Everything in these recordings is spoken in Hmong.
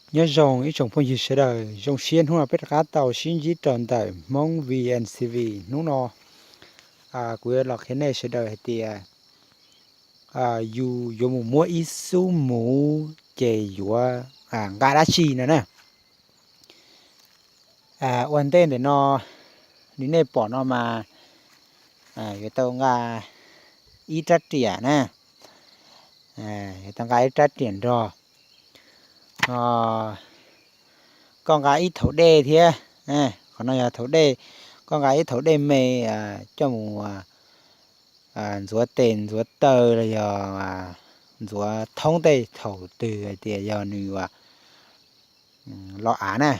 Nyob zoo ib tsoom phooj ywg sawv daws, zoo siab hnub no peb rov qab tau sib ntsib rau ntawm Hmoob V N C V. Hnub no kuv yuav los qhia nej sawv daws hais tias yus yuav mus muab ib xub muv ces yuav nqa dab tsi no na. Ua ntej ntawm no, nws nej pom no mas yuav tau nqa ib rab riam na, yuav tau nqa ib rab riam nrog. Koj nqa ib thaum dej thiab, qhov no yog thaum dej, koj nqa ib thaum dej me coj mus ntxuav tes ntxuav taw los yog ntxuav thoob tej thaum twg hais tias yog nws los av na.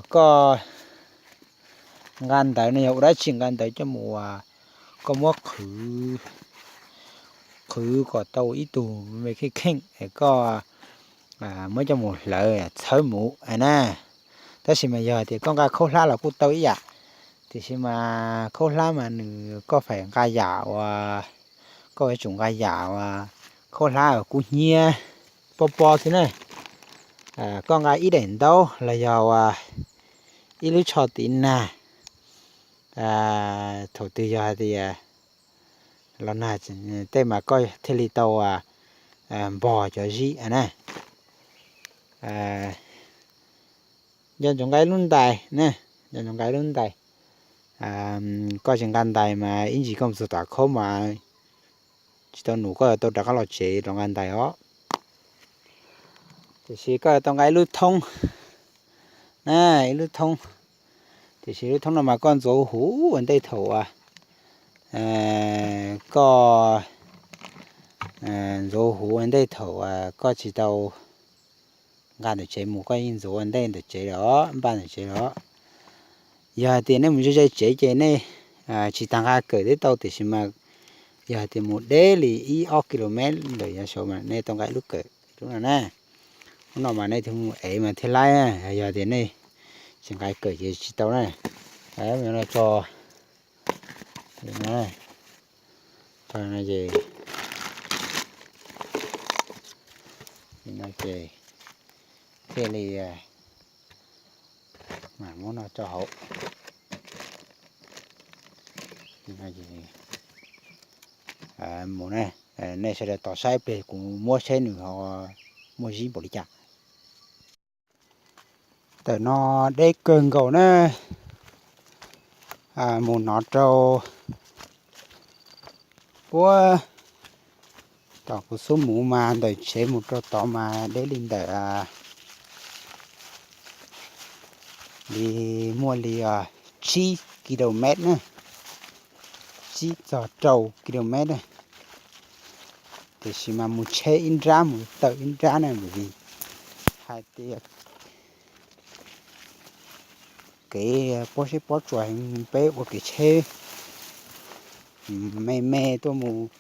Koj nqa ntawd no yog ua dab tsi? Nqa ntawd coj mus, koj muab qhwv, qhwv kom tau ib tug me kheej kheej es koj muab coj mus hlawv txhawb mus na. Tab sis mas yog tias koj nqa khaub hlab los kuj tau ib yam, tiam sis mas khaub hlab mas nws, koj faib nqa yam uas, koj yuav tsum nqa yam uas khaub hlab uas kub hnyiab pob pob xwb na. Koj nqa ib daim ntaub los yog uas ib lub tsho tiv nag, thaum twg yog hais tias los nag tej mas koj thiaj li tau npog cov zib na. Nco ntsoov nqa ib lub ntais na, nco ntsoov nqa ib lub ntais. Koj tsis nqa ntais mas ib ntsis koj mus txog tom khaub mas tsis tau num, koj yuav tau rov qab los tsev rov nqa ntais os. Tiam sis koj yuav tau nqa ib lub thoob na, ib lub thoob. Tiam sis lub thoob no mas koj ntxuav huv ua ntej thaum uas koj ntxuav huv ua ntej thaum uas koj tsis tau nqa ntawm tsev mus, koj yeej ntxuav ua ntej ntawm tsev los npaj ntawm tsev los. Yog hais tias nej mus ze ze tsev ces nej tsis tas nqa kawm thiab tau, tiam sis mas yog hais tias mus deb li ib ob kilomev ntawm yav saud mas nej tau nqa ib lub kawm lub no na. Lub no mas nej thiaj mus ev mas thiaj laib. Yog tias nej tsis nqa kawm ces tsis tau na. No tso, tso no ces, no ces thiaj li mam muab no tso hauv. Mus na, nej sawv daws tos saib pliag kuv muab saib nws ho muaj zib npaum li cas. Ntawm no deb kawg nkaus na, mus no rau puag tom kuv xub muv mas ntawm tsev mus rau tod mas deb li ntawm li muaj li tsib kilomev na, tsib txog rau kilomev na. Tiam sis mas mus tsheb ib nrab mus tawm ib nrab na, vim hais tias kev pob zeb pob tsuas heev, peb ua kev tsheb me me tuaj mus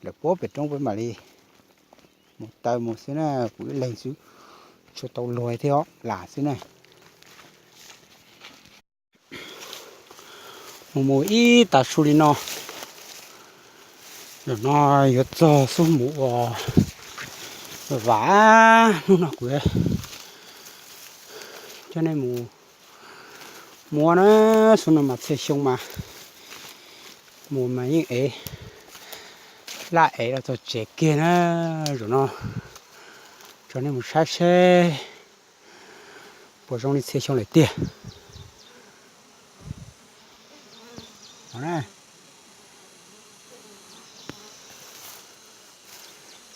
lawm puag pem roob peb mam li mus taw mus xwb na, kuv ib leeg xwb, tsuas tau luag thiab os, lam xwb na. Mus mus ib tav su li no, zaum no yuav txog xub mus uas vam, hnub no kuv coj nej mus muab na, xub no mas txhia xyoo mas mus mas yeej ev, laj ev los txog tsev kiag na. Zaum no tso nej mus saib seb puas zoo li txhia xyoo lawm tiag.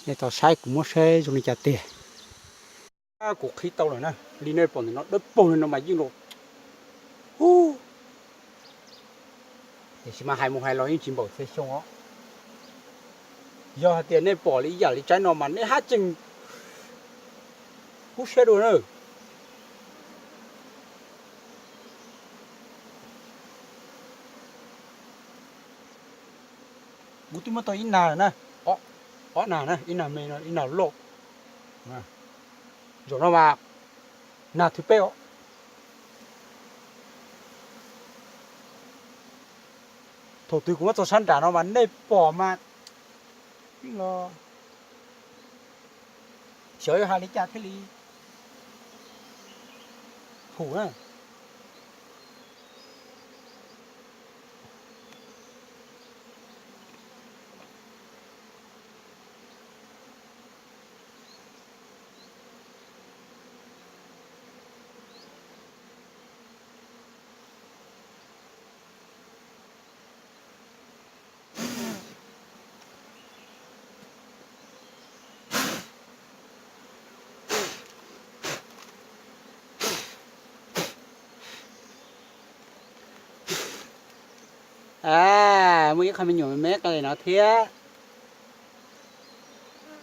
Nej tos saib kuv muab saib zoo li cas tiag. Kuv qhib tau lawm na, li nej pom ntawm no dawb paug li no mas yeej los hu. Tiam sis mas hais mus hais los yeej tsis npaum txhia xyoo os. Yog hais tias nej pom li ib yam li tsaib no mas nej haj tseem kub siab dua na. Kuv twb muab tau ib nag na, ob nag na, ib nag me no ib nag loj. Zaum no mas nag thib peb os. Thaum twg kuv muab txog sab nram no mas nej pom mas yeej los Xyov yuav hais li cas thiaj li phum na. A, muaj ib qho me nyuam me me qe li no thiab.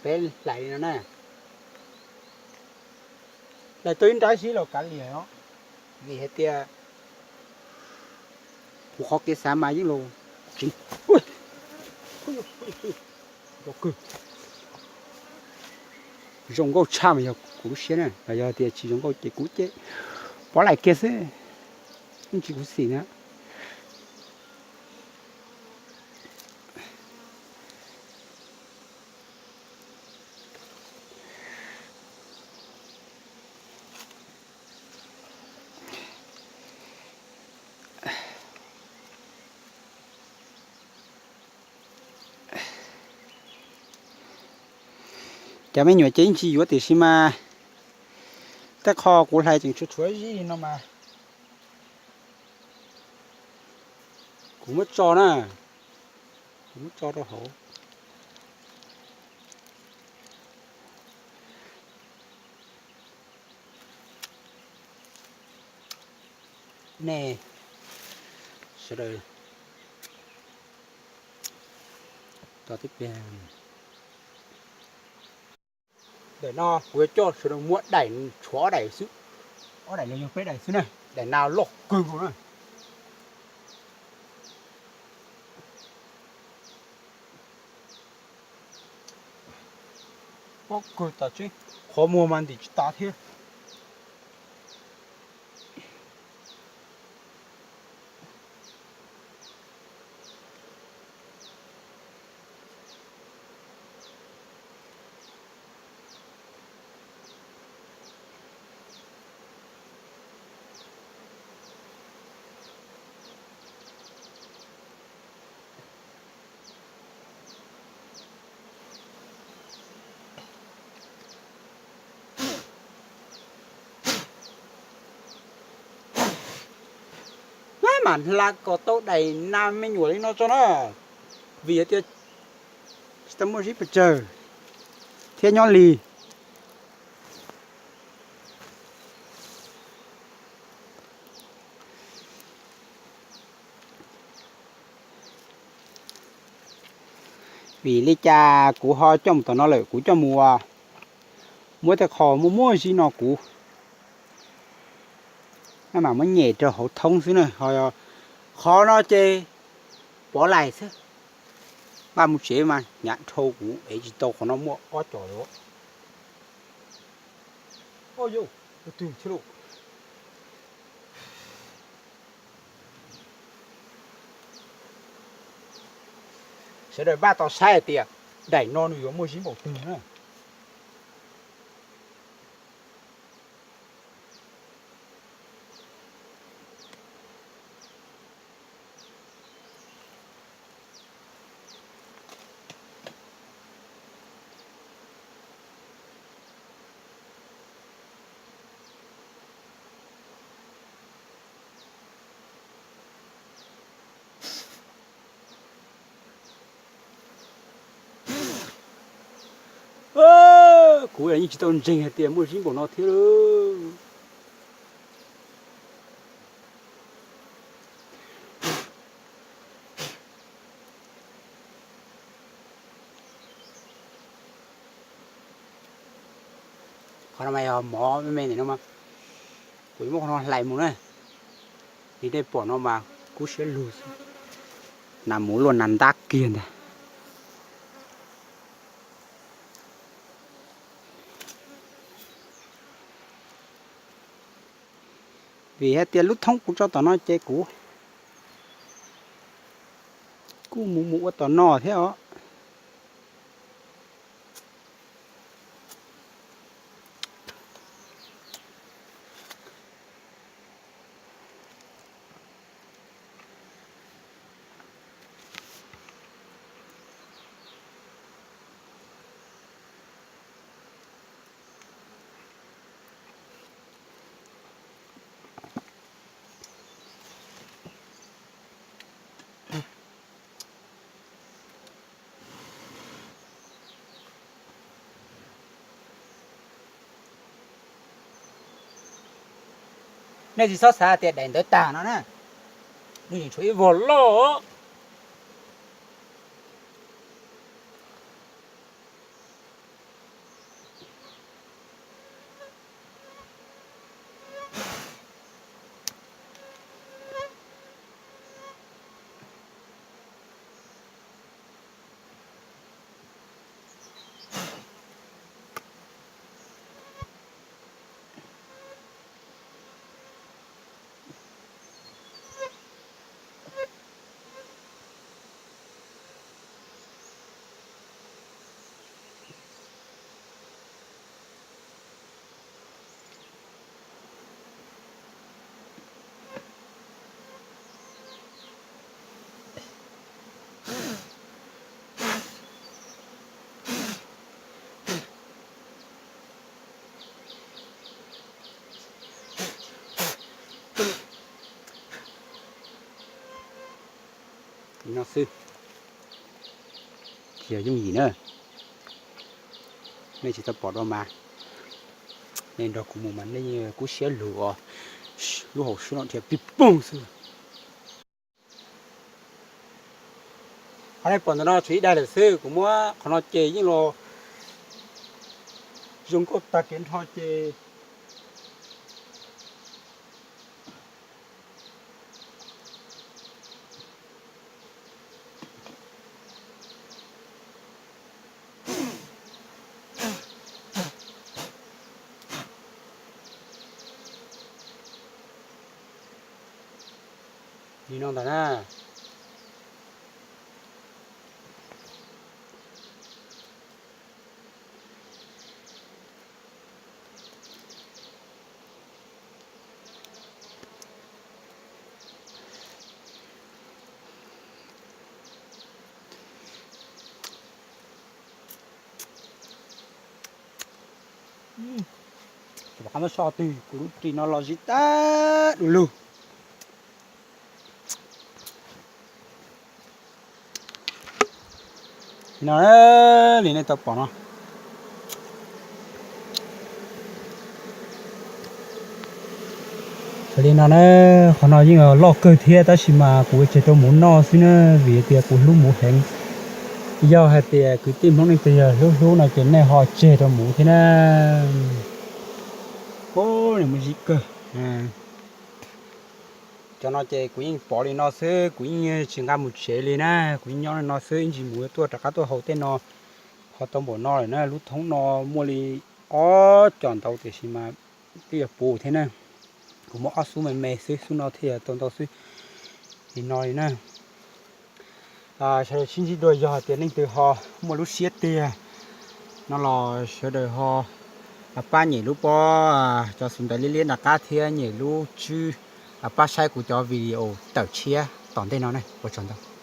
Peb hlais li no na. Hlais tau ib nrab xwb los kav liam os. Vim hais tias kuv qhov kev xav mas yeej los tseev. Zoo nkauj tshaj mas yog kuv lub siab na, yog tias tsis zoo nkauj ces kuv ces pov laim kiag xwb, yeej tsis khuv xim na. Cov me nyuam ces yeej tsis yuav tiam sis mas tej qho kuv hlais tseem tshuav tshuav zib li no mas kuv muab tso na, kuv muab tso rau hauv. Nej sawv daws, daim no kuv yuav coj sawv daws muab daim tshuav ob daim xwb, ob daim no yog peb daim xwb na, daim no loj kawg nkaus na. Pob kawg tas tseeb, qhov muag mas ntim tsis tas thiab. Mab mam hla kom tau daim nas me nyuam li no tso na, vim hais tias tsis tau muaj zib pes tsawg thiab nyob lig. Vim li cas kuv ho coj mus tom no lawm, kuv coj mus ua muab tej qho muaj muaj zib no kuv mam muab nyem rau hauv thoob xwb na. Qhov no ces pov laim xwb, npaj mus tsev mas hnyav dhau kuv ev tsis tau qhov no muaj ob co lawm. Sawv daws npaj tau saib hais tias daim no nws yuav muaj zib npaum twg na. Kuv yeej tsis tau ntseeg hais tias muaj zib npaum no thiab lauj. Qhov no mas yog mov me me ntawm no mas kuv yuav muab qhov no hlais mus na. Li nej pom no mas kub siab lug xwb. Nas mus luaj nas ntab kiag ntag. Vim hais tias lub thoob kuv tso tom no ces kuv kuj mus mus ua tom no thiab os. Nej tsis txhob xav tias daim ntawd tag no na, nws yeej tshuav ib vog loj. Li no xwb, tsis yog yooj yim na. Nej tsis tau pom dua mas, nej nrog kuv mus mas nej kub siab lug os, lub hauv siab no dhia pig poog xwb. Qhov nej pom ntawm no tsuas ib daim lawm xwb, kuv muab qhov no ces yeej los zoo nkauj tag kev nrho ces li no ntag na. Qab muab so twg kuv lub ris no los zib tag du lug. Li no, li nej tau pom no. Li no na, qhov no yeej loj kawg thiab tab sis mas kuv tseg rau muv noj xwb na, vim tias kuv hlub muv heev. Yog hais tias kwv tij Hmoob leej twg yog hlub hlub no ces nej ho tseg rau muv thiab na. Ub, nws muaj zib kawg. Cov no ces kuv yeej pov li no xwb, kuv yeej tsis nqa mus tsev li na, kuv yeej nyob li no xwb, ib ntsis mus yuav tuaj rov qab tuaj haus tej no. Ho tau npaum no lawm na, lub thoob no muaj li ob com ntau tiam sis mas twb yog puv thiab na. Kuv muab ob xub me me xwb, xub no thiaj yog tau ntau xwb. Li no li na. Sawv daws sib ntsib dua, yog hais tias leej twg ho muaj lub siab tiag no los sawv daws ho pab nyem lub pob cov xus ntawv liab liab nram qab thiab nyem lub tswb pab saib kuv cov video tawm tshiab tom ntej no ne. Ua tsaug ntau.